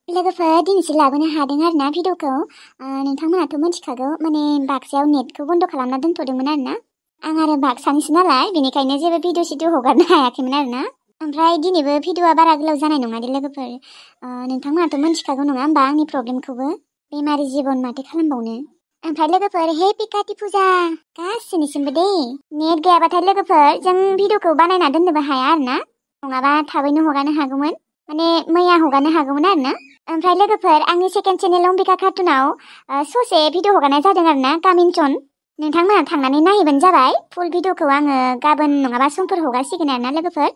लोगोफोर दिनैसो लाबोनो हादों आरोना भिडिअखौ नोंथांमोनाथ' मिथिखागौ माने बाक्सायाव नेटखौ बन्द खालामना दोनथ'दोंमोन आरोना आं आरो बाक्सानिसो नालाय बेनिखायनो जेबो भिडिअ हगारनो हायाखैमोन आरोना ओमफ्राय दिनैबो भिडिअआ बारा गोलाव जानाय नङा दे लोगोफोर नोंथांमोनाथ' मिथिखागौ नङा होमबा आंनि प्रब्लेमखौबो बेमारि जिबन माथो खालामबावनो ओमफ्राय लोगोफोर हेपि काति फुजा गासैनिसिमबो दे नेट गैयाबाथाय लोगोफोर जों भिडिअखौ बानायना दोननोबो हाया आरोना नङाबा थाबैनो हगारनो हागौमोन माने मैया हगारनो हागौमोन आरोना ओमफ्राय लोगोफोर आंनि सेकेन्ड चेनेल अम्बिका कार्टुनाव ससे भिडिअ हगारनाय जादों आरोना गामिनचन नोंथांमोना थांनानै नायहैबानो जाबाय फुल भिडिअखौ आङो गाबोन नङाबा समफोर हगारसिगोन आरोना लोगोफोर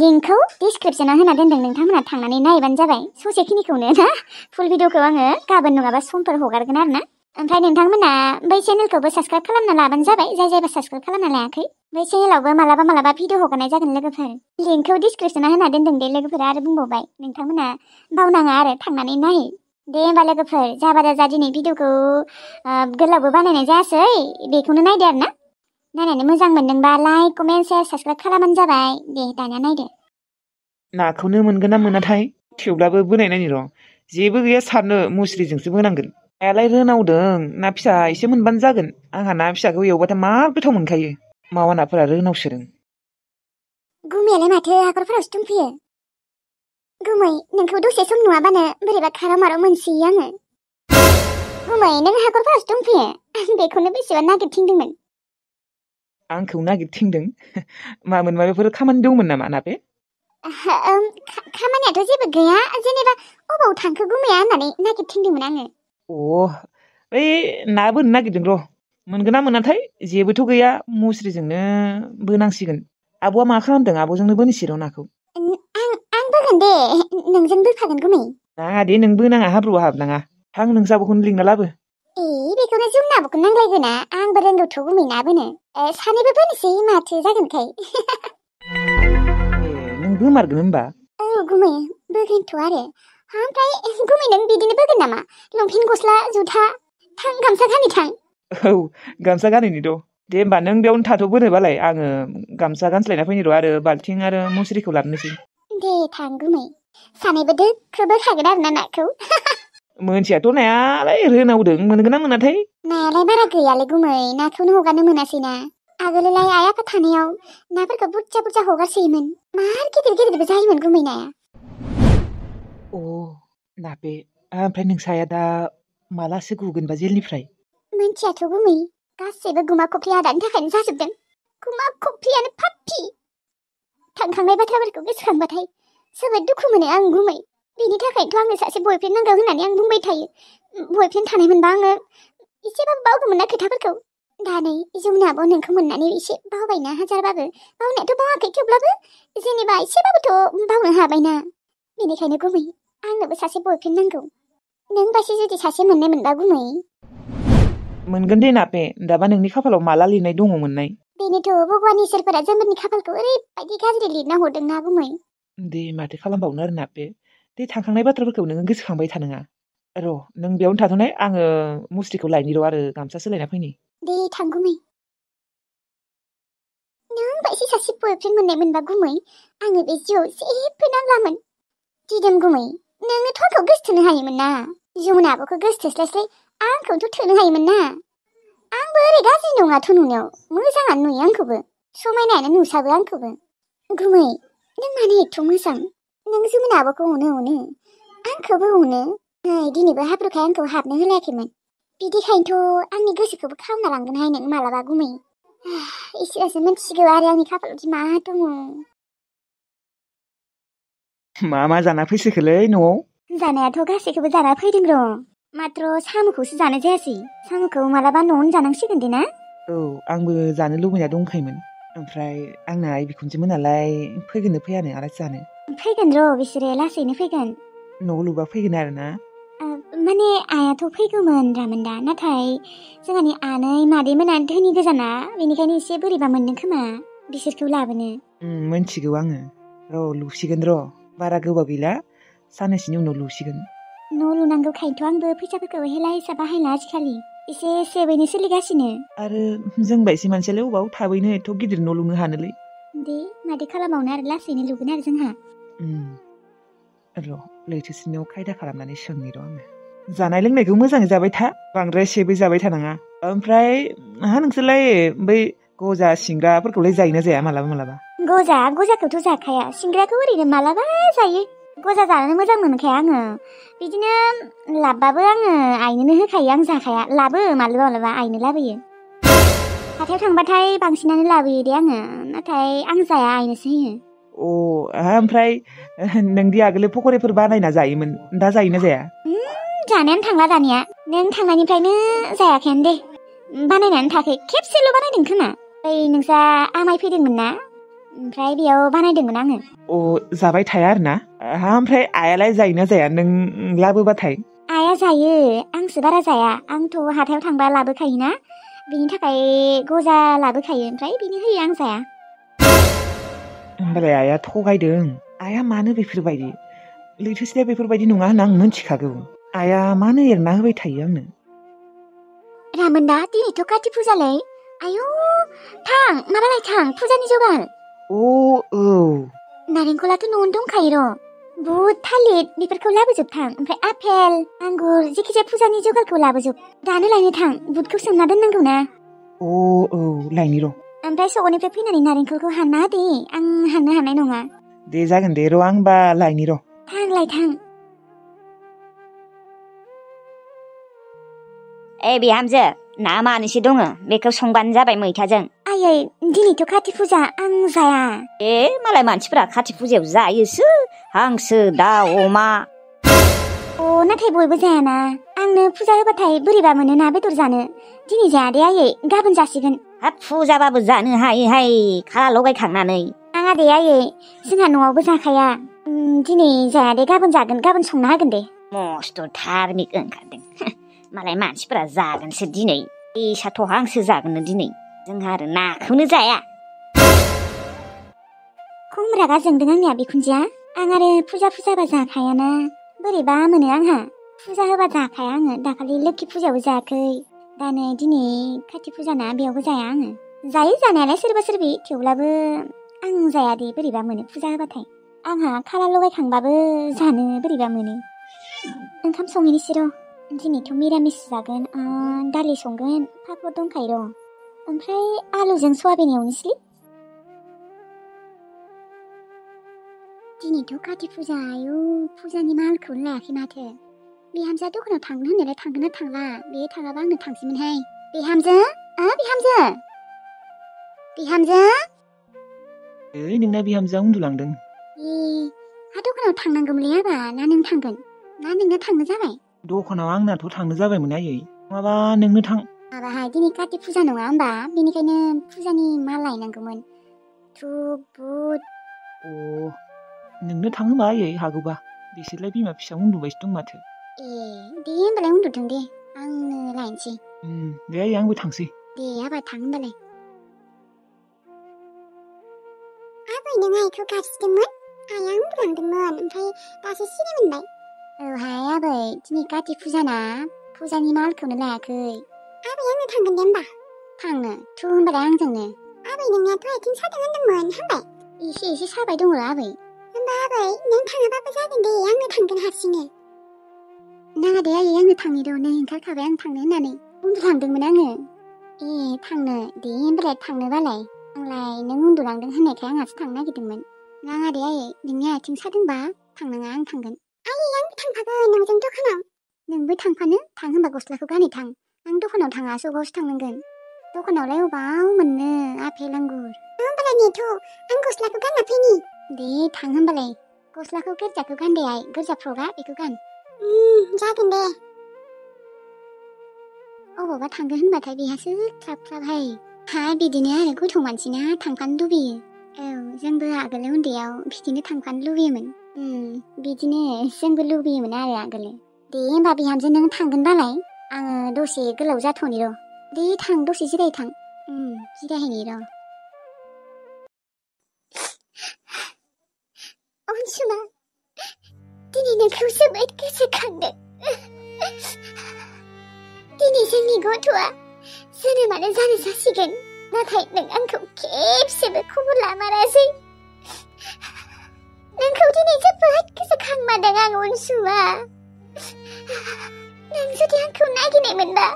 लिंकखौ डिसक्रिप्सनाव होना दोनदों नोंथांमोना थांनानै नायहैबानो जाबाय ससेखिनिखौनो ना फुल भिडिअखौ आङो गाबोन नङाबा समफोर हगारगोन आरोना ओमफ्राय नोंथांमोना बै चेनेलखौबो साबस्क्राइब खालामना लाबानो जाबाय जायबा साबस्क्राइब खालामना लायाखै बै चेनेलावबो मालाबा भिडिअ हगारनाय जागोन लोगोफोर लिंकखौ डिसक्रिप्सनाव होना दोनदों दे लोगोफोरा आरो बुंबावबाय नोंथांमोना बावनाङा आरो थांनानै नाय दे होमबा लोगोफोर जाबादा दिनै भिडिअखौ गोलावबो बानायनाय जायासै बेखौनो नायदो आरोना नायनानै मोजां मोनदोंबा लाइक कमेन्ट शेयार साबस्क्राइब खालामबानो जाबाय दे दानिया नायदो नाखौनो मोनगोन ना मोनाथाय थेवब्लाबो बोनाय नायनि र' जेबो गैया सारनो मुस्रिजोंसो बोनांगोन नायालाय रोनावदों ना फिसा एसे मोनबानो जागोन आंहा ना फिसाखौ एवबाथाय मा गोथाव मोनखायो मावा नाफोरा रोनावसोदों गुमैयालाय माथो हाखरफोरावसो दंफैयो गुमै नोंखौ दसे सम नुवाबानो बोरैबा खाराव माराव मोनसोयो आङो गुमै नों हाखरफोरावसो दंफैयो आं बेखौनो बेसेबा नागिरथिंदोंमोन आंखौ नागिरथिंदों मामोन माबाफोर खामानि दंमोन नामा नाबे खामानियाथ' जेबो गैया जेनेबा अबाव थांखो गुमैया होननानै नागिरथिंदोंमोन आङो बै ना बोनो नागिरदों र' मोनगोन ना मोनाथाय जेबोथ' गैया मुस्रिजोंनो बोनांसिगोन आब'आ मा खालामदों आब'जोंनो बोनोसै र' नाखौ आं बोगोन दे नोंजों बोफागोन गुमै नाङा दे नों बोनाङा हाब्रुआव हाबनाङा थां नोंसो आब'खौनो लिंना लाबो बेखौनो जोंना आब'खौ नांलायगोना आंबो रोंगौथ' गुमै ना बोनो सानैबो बोनोसै माथो जागोनखाय नों बोमारगोन होनबा औ गुमै बोगोनथ' आरो ओमफ्राय गुमै नों बिदिनो बोगोन नामा लंपेन्ट गस्ला जुथा थां गामसा गानै थां औ गामसा गानैनि दे होमबा नों बेयावनो थाथ' बोनोबालाय आङो गामसा गानस्लायना फैनि र' आरो बाल्थिं आरो मुस्रिखौ लाबोनोसै दे थां गुमै सानैबो दोखो बोखागोन आरोना नाखौ मोनथियाथ' नायालाय रोनावदों मोनगोन ना मोनाथाय नायालाय बारा गैयालै गुमै नाखौनो हगारनो मोनासैना आगोलावलाय आइ आफा थानायाव नाफोरखौ बुरजा हगारसोयोमोन मार गिदिरबो जायोमोन गुमै नाया नाबे ओमफ्राय नोंसाया दा मालासो गुगोनबा जेलनिफ्राय मोनथियाथ' गुमै गासैबो गुमा खफ्रि आदानि थाखायनो जाजोबदों गुमा खफ्रियानो फाफ्फि थांखांनाय बाथ्राफोरखौ गोसोखांबाथाय जोबोद दुखु मोनो आं गुमै बेनि थाखायथ' आंनो सासे बयफ्रेन्ड नांगौ होननानै आं बुंबाय थायो बयफ्रेन्ड थानायमोनबा आङो एसेबाबो बावगौमोन ना खोथाफोरखौ दा नै जमुनाबो नोंखौ मोननानै एसे बावबायना हाजारबाबो बावनायाथ' बावाखै थेवब्लाबो जेनेबा एसेबाबोथ' बावनो हाबायना बेनिखायनो गुमै आंनोबो सासे बयफ्रेन्ड नांगौ नों बासो जुदि सासे मोननाय मोनबा गुमै मोनगोन दे नापे दाबा नोंनि खाफालाव माला लिरनाय दङ मोननाय बेनोथ' भगवान इसोरफोरा जोंफोरनि खाफालखौ ओरैबायदि गाज्रि लिरना हरदोंना गुमै दे माथो खालामबावनो आरो नापे दे थांखांनाय बाथ्राफोरखौ नोङो गोसोखांबाय थानाङा र' नों बेयावनो थाथ'नाय आङो मुस्रिखौ लायनि र' आरो गामसा सोलायना फैनि दे थां गुमै नों बायदि सासे बयफ्रेन्ड मोननाय मोनबा गुमै आङो बे जिउआव जेबो नांलामोन दिदोम गुमै नोङोथ' आंखौ गोसोथोनो हायोमोन ना जमुना आब'खौ गोसोथोस्लायस्लाय आंखौथ' थोनो हायोमोन ना आंबो ओरै गाज्रि नङाथ' नुनायाव मोजाङानो नुयो आंखौबो समायनायानो नुसाबो आंखौबो गुमै नों मानो एथ' मोजां नों जमुना आब'खौ अनो आंखौबो अनो नै दिनैबो हाब्रुखाय आंखौ हाबनो होलायाखैमोन बिदिखायनोथ' आंनि गोसोखौबो खावना लांगोनहाय नों मालाबा गुमै इसोरासो मिथिसिगौ आरो आंनि खाफालाव मा दङ मा जाना फैसोखोलै न'आव जानायाथ' गासैखौबो जाना फैदों र' मात्र साम'खौसो जानाय जायासै साम'खौ मालाबा न'आवनो जानांसिगोन दे ना औ आंबो जानो लुबैना दंखायोमोन ओमफ्राय आंना आइ बिखुनजोमोनालाय फैगोननो फैयानो आलासि जानो फैगोन र' बिसोरो लासैनो फैगोन न' लुबा फैगोन आरो ना माने आयाथ' फैगौमोन रामोनदा नाथाय जोंहानि आनै मादैमोना धोनि गोजाना बेनिखायनो एसे बोरैबा मोनदों खोमा बिसोरखौ लाबोनो मोनथिगौ आङो र' लुसिगोन र' बारा गोबाव गैला साननैसोनि उनाव लुसिगोन न' लुनांगौखायनोथ' आंबो फैसाफोरखौ हेला हिसाब बाहायला आजिखालि एसे सेबैनो सोलिगासिनो आरो जों बायदि मानसियालाय अबाव थाबैनो एथ' गिदिर न' लुनो हानोलै दे माथो खालामावनो आरो लासैनो लुगोन आरो जोंहा र' लैथोसिनियाव खायदा खालामनानै सोंनि र' आङो जानाय लोंनायखौ मोजाङै जाबाय था बांद्राय सेबै जाबाय थानाङा ओमफ्राय नोंसोरलाय बै गजा सिंग्राफोरखौलाय जायोना जाया मालाबा मालाबा गजाखौथ' जाखाया सिंग्राखौ ओरैनो मालाबा जायो गजा जानो मोजां मोनखाया आङो बिदिनो लाबबाबो आङो आइनोनो होखायो आं जाखाया लाबो मालाबा मालाबा आइनो लाबोयो हाथायाव थांबाथाय बांसिनानो लाबोयो दे आङो नाथाय आं जाया आइनोसो होयो ओमफ्राय नोंदि आगोलो पकरिफोर बानायना जायोमोन दा जायोना जाया जानायानो थांला दानिया नों थांनायनिफ्रायनो जायाखैयानो दे बानायनानै थाखै खेबसेल' बानायदों खोमा ओमफ्राय नोंसा आमाय फैदोंमोन ना ओमफ्राय बेयाव बानायदोंमोन आङो जाबाय थाया आरोना ओमफ्राय आयालाय जायोना जाया नों लाबोबाथाय आया जायो आंसो बारा जाया आंथ' हाथायाव थांबा लाबोखायोना बिनि थाखाय गजा लाबोखायो ओमफ्राय बिनो होयो आं जाया होमबालाय आया थगायदों आया मानो बेफोरबायदि लैथोसिया बेफोरबायदि नङा होनना आं मिथिखागौ आया मानो एरना होबाय थायो आंनो रामोनदा दिनैथ' काति फुजालै आयौ थां माबालाय थां फुजानि जगार नारेंखलाथ' न'आवनो दंखायो र' बुट थालिर बेफोरखौ लाबोजोब थां ओमफ्राय आपेल आंगुर जेखिजाया फुजानि जगारखौ लाबोजोब दानो लायनो थां बुटखौ सोमना दोननांगौ ना लायनि र' ओमफ्राय सकनिफ्राय फैनानै नारेंखलखौ हानना दे आं हाननो हानाय नङा दे जागोन दे र' आंबा लायनि र' थां बिहामजो ना मानैसो दङ बेखौ संबानो जाबाय मैथाजों आयै दिनैथ' काति फुजा आं जाया मालाय मानसिफोरा काति फुजायाव जायोसो हांसो दाउ अमा नाथाय बयबो जायाना आंनो फुजा होबाथाय बोरैबा मोनो ना बेदर जानो दिनै जाया दे आयै गाबोन जासिगोन हाब फुजाबाबो जानो हायोहाय खाला लगायखांनानै नाङा दे आयै जोंहा न'आवबो जाखाया दिनै जाया दे गाबोन जागोन गाबोन संना होगोन दे मस्थ' धार्मिक ओंखारदों मालाय मानसिफोरा जागोनसो दिनै एसाथ' हांसो जागोननो दिनै जोंहा आरो नाखौनो जाया खम रागा जोंदों आंनिया बिखुनजोआ आं आरो फुजाबा जाखायाना बोरैबा मोनो आंहा फुजा होबा जाखाया आङो दाखालि लोखि फुजायावबो जायाखै दा नै दिनै काति फुजाना बेयावबो जाया आङो जायो जानायालाय सोरबा सोरबि थेवब्लाबो आं जाया दे बोरैबा मोनो फुजा होबाथाय आंहा खाला लगायखांबाबो जानो बोरैबा मोनो ओंखाम सङैनिसै र' दिनैथ' मिरामिस जागोन दालि संगोन पापर दंखायो र' ओमफ्राय आलुजों सयाबिन एवनोसै दिनैथ' काति फुजा आयौ फुजानि मालखौनो लायाखै माथो बिहामजोआ दखानाव थांगोन होननायलाय थांगोन ना थांला बे थाङाबा आंनो थांसैमोनहाय बिहामजो नोंना बिहामजोआ उन्दुलांदों दखानाव थांनांगौमोनलै आबा ना नों थांगोन ना नोंनो थांनो जाबाय दखानाव आंनाथ' थांनो जाबायमोन आयै नङाबा नोंनो थां माबाहाय दिनै काति फुजा नङा होमबा बेनिखायनो फुजानि माल लायनांगौमोन धुप बुट नोंनो थाङोबा आयै हागौबा बिसोरलाय बिमा फिसा उन्दुबायसो दं माथो दे होमबालाय उन्दुथों दे आंनो लायनोसै दे आयै आंबो थांसै दे आबा थां होमबालाय आबै नों आइखौ गाबज्रिदोंमोन आइया उन्दुलांदोंमोन ओमफ्राय दासो सिरि मोनबाय औहाय आबै दिनै काति फुजाना फुजानि मालखौनो लायाखै आबै आंनो थांगोन दे होमबा थांनो थु होमबालाय आंजोंनो आबै नोंनियाथ' आथिं सादों होनदोंमोन हामबाय एसे साबाय दङ आबै होमबा आबै नों थाङाबाबो जागोन दे आंनो थांगोन हारसिंनो नाङा दे आयै आंनो थांनो र' नै ओंखारखाबाय आं थांनो होननानै उन्दुलांदोंमोन आङो थांनो दे होमबालाय थांनोबालाय आंलाय नों उन्दुलांदों होननायखाय आंहासो थांनो नागिरदोंमोन नाङा दे आयै नोंनि आथिं सादोंबा थांनाङा आं थांगोन आयै आंबो थांफागोन नोंजों दखानाव नोंबो थांफानो थां होनबा गस्लाखौ गानै थां आं दखानाव थाङा सगावसो थांनांगोन दखानावलाय अबाव मोननो आपेल आंगुर होमबालाय नेथ' आं गस्लाखौ गानना फैनि दे थां होमबालाय गस्लाखौ गोरजाखौ गान दे आइ गोरजा फ्रकआ बेखौ गान जागोन दे अबावबा थांगोन होनबाथाय बेहासो ख्लाब बिदिनो आरो गथ' मानसिना थांफानो लुबैयो जोंबो आगोल उन्दैयाव बिदिनो थांफानो लुबैयोमोन बिदिनो जोंबो लुबैयोमोन आरो आगोल दे होमबा बिहामजो नों थांगोनबालाय आङो दसे गोलाव जाथ'नि र' दे थां दसे जिराय थां जिरायहैनि र' अनसुमा दिनै नोंखौ जोबोद गोसोखांदों दिनै जोंनि गथ'आ जोनोमानो जानो जासिगोन नाथाय नों आंखौ खेबसेबो खबर लामारासै नोंखौ दिनै जोबोद गोसोखांमारदों आं अनसुआ। नों जुदि आंखौ नागिरनाय मोनबा,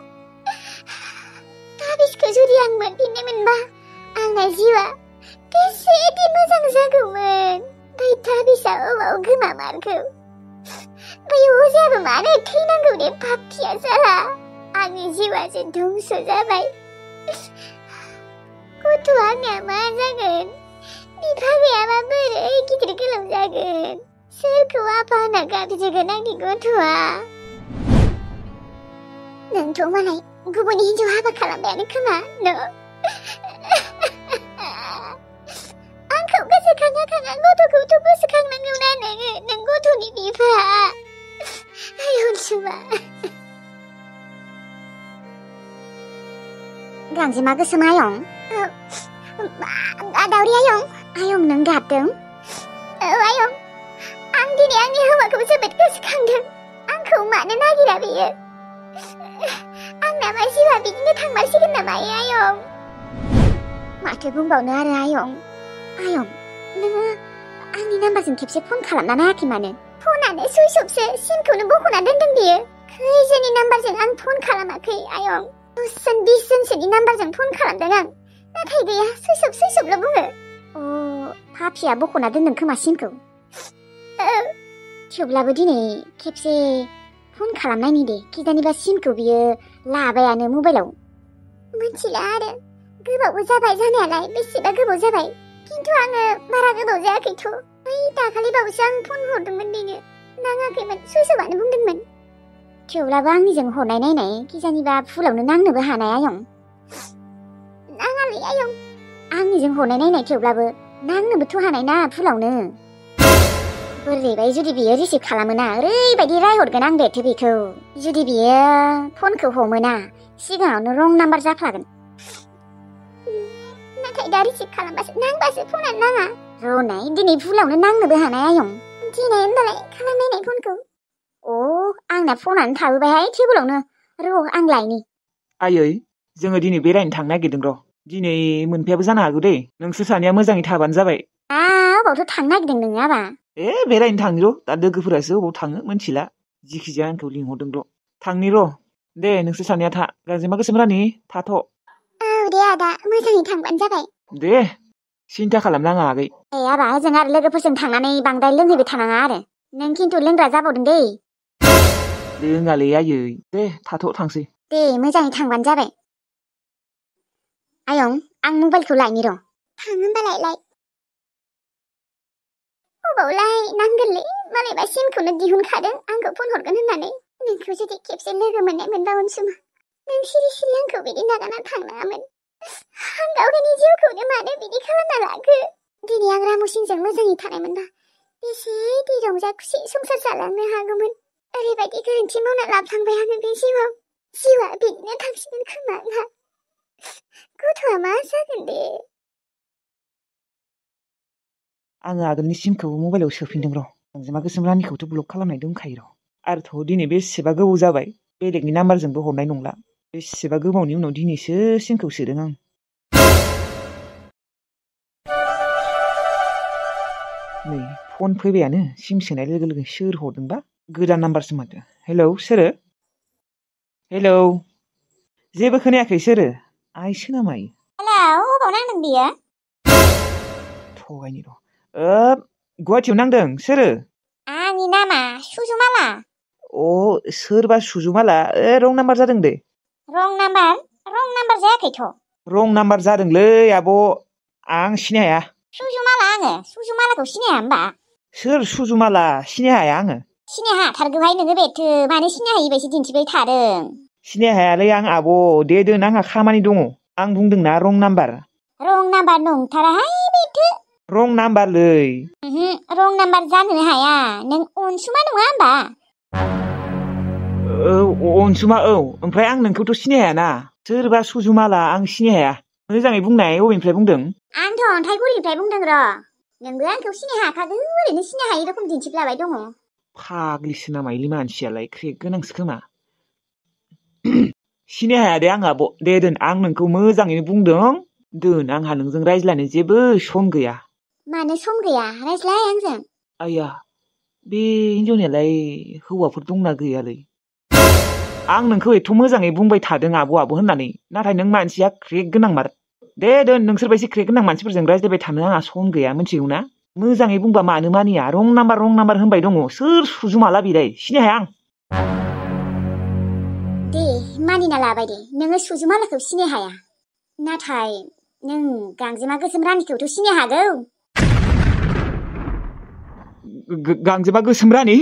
ताबिजखौ जुदि आं मोनफिननाय मोनबा, आंना जिउआ बेसेदि मोजां जागौमोन। बै ताबिजआ अबाव गोमामारखौ? बै अजायाबो मानो थैनांगौ दे पापथिया जाला? आंनि जिउआसो धंस जाबाय। गथ'आ आंनिया मा जागोन? बिफा गैयाबा बोरै गिदिर गोलाव जागोन? सोरखौ आफा होनना गाबज्रिगोन आंनि गथ'आ? नोंथ' मालाय गुबुन हिन्जाव हाबा खालामबायानो खोमा न'? आंखौ गोसोखाङा गथ'खौथ' गोसोखांनांगौना नोङो, नों गथ'नि बिफा। आय अनसुमा। गांजेमा गोसोम आयं। दावरि आयं। आयं नों गाबदों? औ आयं, आं दिनै आंनि हौवाखौ जोबोद गोसोखांदों। आंखौ मानो नागिरा बेयो? आंना मा जिउआ बिदिनो थांमारसिगोन नामा आयं? माथो बुंबावनो आरो आयं। आयं, नोङो आंनि नाम्बारजों खेबसे फन खालामना नायाखै मानो? फनानो सुइच अफसो, सिमखौनो बख'ना दोनदों बियो। खैजोननि नाम्बारजों आं फन खालामाखै आयं। 10 जन 20 जनसोनि नाम्बारजों फन खालामदों आं, नाथाय गैया, सुइच अफल' बुङो। पापिया बख'ना दोनदों खोमा सिमखौ। थेवब्लाबो दिनै खेबसे फन खालामनायनि दे, खिजानिबा सिमखौ बियो लाबायानो मबाइलाव। मिथिला आरो, गोबावबो जाबाय जानायालाय, बेसेबा गोबाव जाबाय। खिन्थु आङो बारा गोबाव जायाखैथ'। बै दाखालि बावैसो आं फन हरदोंमोन बेनो, नाङाखैमोन, सुइच अफआनो बुंदोंमोन। थेवब्लाबो आंनिजों हरनाय नायनाय, खिजानिबा फुलावनो नांनोबो हानाय आयं। नाङालै आयं। आंनिजों हरनाय नायनाय थेवब्लाबो नांनोबोथ' हानाय ना फुलावनो। बोरैबाय जुदि बियो रिसिभ खालामोना, ओरैबायदि रायहरगोन आं बेथो बेखौ। जुदि बियो फनखौ हमोना, सिगाङावनो रं नाम्बार जाफ्लागोन। नाथाय दा रिसिभ खालामबासो नांबासो फनानो नाङा। र'नाय, दिनै फुलावनो नांनोबो हानाय आयं। दिनै होनबालाय खालामनायनाय फनखौ। आंना फनानो थाबोबायहाय टेबोलावनो। र' आं लायनि। आयै, जोङो दिनै बेरायनो थांनो नागिरदों र'। दिनै मोनफैयाबो जानो हागौ दे। नोंसोर सानैया मोजाङै थाबानो जाबाय। अबावथ' थांनो नागिरदों नोङो आबा? बेरायनो थांनि र'। दा लोगोफोरासो अबाव थाङो मोनथिला। जिखिजाया आंखौ लिंहरदों र'। थांनि र'। दे नोंसोर सानैया था। गांजेमा गोसोम रानि थाथ'। दे आदा, मोजाङै थांबानो जाबाय। दे, सिन्था खालामनाङा आगै। आबा, जों आरो लोगोफोरजों थांनानै बांद्राय लोंहैबाय थानाङा आरो। नों खिन्थु लोंग्रा जाबावदों दै। लोङालै आयै। दे थाथ' थांसै। दे, मोजाङै थांबानो जाबाय। आयं, आं मबाइलखौ लायनि र'। थां होनबालाय लाय। अबावलाय नांगोनलै, मालायबा सिमखौनो दिहुनखादों आंखौ फन हरगोन होननानै। नोंखौ जुदि खेबसे लोगो मोननाय मोनबा अनसुमा, नों सिरि सिरि आंखौ बिदि नागारना थांनाङामोन। आं गावनि जिउखौनो मानो बिदि खालामना लाखो? दिनै आं रामुसिंजों मोजाङै थानाय मोनबा बेसेदि रंजा खुसि संसार जालांनो हागौमोन। ओरैबायदि गोरोन्थि मावना लाफ्लांबाय आङो बे जिउआव। जिउआ बिदिनो थांसिगोन खोमा आंहा। गथ'आ मा जागोन दे? आङो आगोलनि सिमखौ मबाइलाव सोफिनदों र'। गांजेमा गोसोम रानिखौथ' ब्लक खालामनाय दंखायो र'। आरोथ' दिनै बेसेबा गोबाव जाबाय, बेलेगनि नाम्बारजोंबो हरनाय नंला। बेसेबा गोबावनि उनाव दिनैसो सिमखौ सोदों आं। नै फन फैबायानो। सिम सोनाय लोगो लोगो सोर हरदोंबा? गोदान नाम्बारसो माथो। हेलौ, सोरो? हेलौ, जेबो खोनायाखै, सोरो? आइसो नामा इयो? हेलौ, अबाव नांदों बियो? थगायनि र'। गुवाहाटियाव नांदों। सोरो? आंनि नामा सुजुमाला। सोरबा सुजुमाला? रं नाम्बार जादों दे। रं नाम्बार? रं नाम्बार जायाखैथ'। रं नाम्बार जादोंलै आब'। आं सिनाया। सुजुमाला आङो। सुजुमालाखौ सिनाया होमबा? सोर सुजुमाला? सिनायहाया आङो। सिनाय हाथारगौहाय नोङो बेथो, मानो सिनाय हायि बायदि दिन्थिबाय थादों? सिनायहायालै आं आब'। दे दोन, आंहा खामानि दङ। आं बुंदोंना रं नाम्बार। रं नाम्बार नंथाराहाय बेथो। रं नाम्बारलै। रं नाम्बार जानो हाया। नों अनसुमा नङा होमबा? अनसुमा, ओमफ्राय आं नोंखौथ' सिनायहायाना। सोरबा सुजुमाला, आं सिनायहाया। मोजाङै बुंनाय, अबेनिफ्राय बुंदों? आंथ' अन्थाइगुरिनिफ्राय बुंदों र'। नोंबो आंखौ सिनाय हाखागौ, ओरैनो सिनाय हायि रोखोम दिन्थिफ्लाबाय दङ। फाग्लिसो नामायलि मानसियालाय, क्रेक गोनांसो खोमा। सिनायहाया दे आं आब'। दे दोन, आं नोंखौ मोजाङैनो बुंदों। दोन, आंहा नोंजों रायज्लायनो जेबो सम गैया। मानो सम गैया? रायज्लाय आंजों। आया बे हिनजावनियालाय हौवाफोर दंना गैयालै आं नोंखौ एथ' मोजाङै बुंबाय थादों आब' होननानै नाथाय नों मानसिया क्रेक गोनांमार दे दोन नोंसोरबायदि क्रेक गोनां मानसिफोरजों रायज्लायबाय थानो आंहा सम गैया मिथिगौ ना मोजाङै बुंबा मानो मानिया रं नाम्बार होनबाय दङ सोर सुजुमाला बेलाय सिनाय हाया आं दे मानिना लाबाय दे नोङो सुजुमालाखौ सिनाय हाया नाथाय नों गांजेमा गोसोम रानिखौथ' सिनाय हागौ गांजेमा गोसोम रानि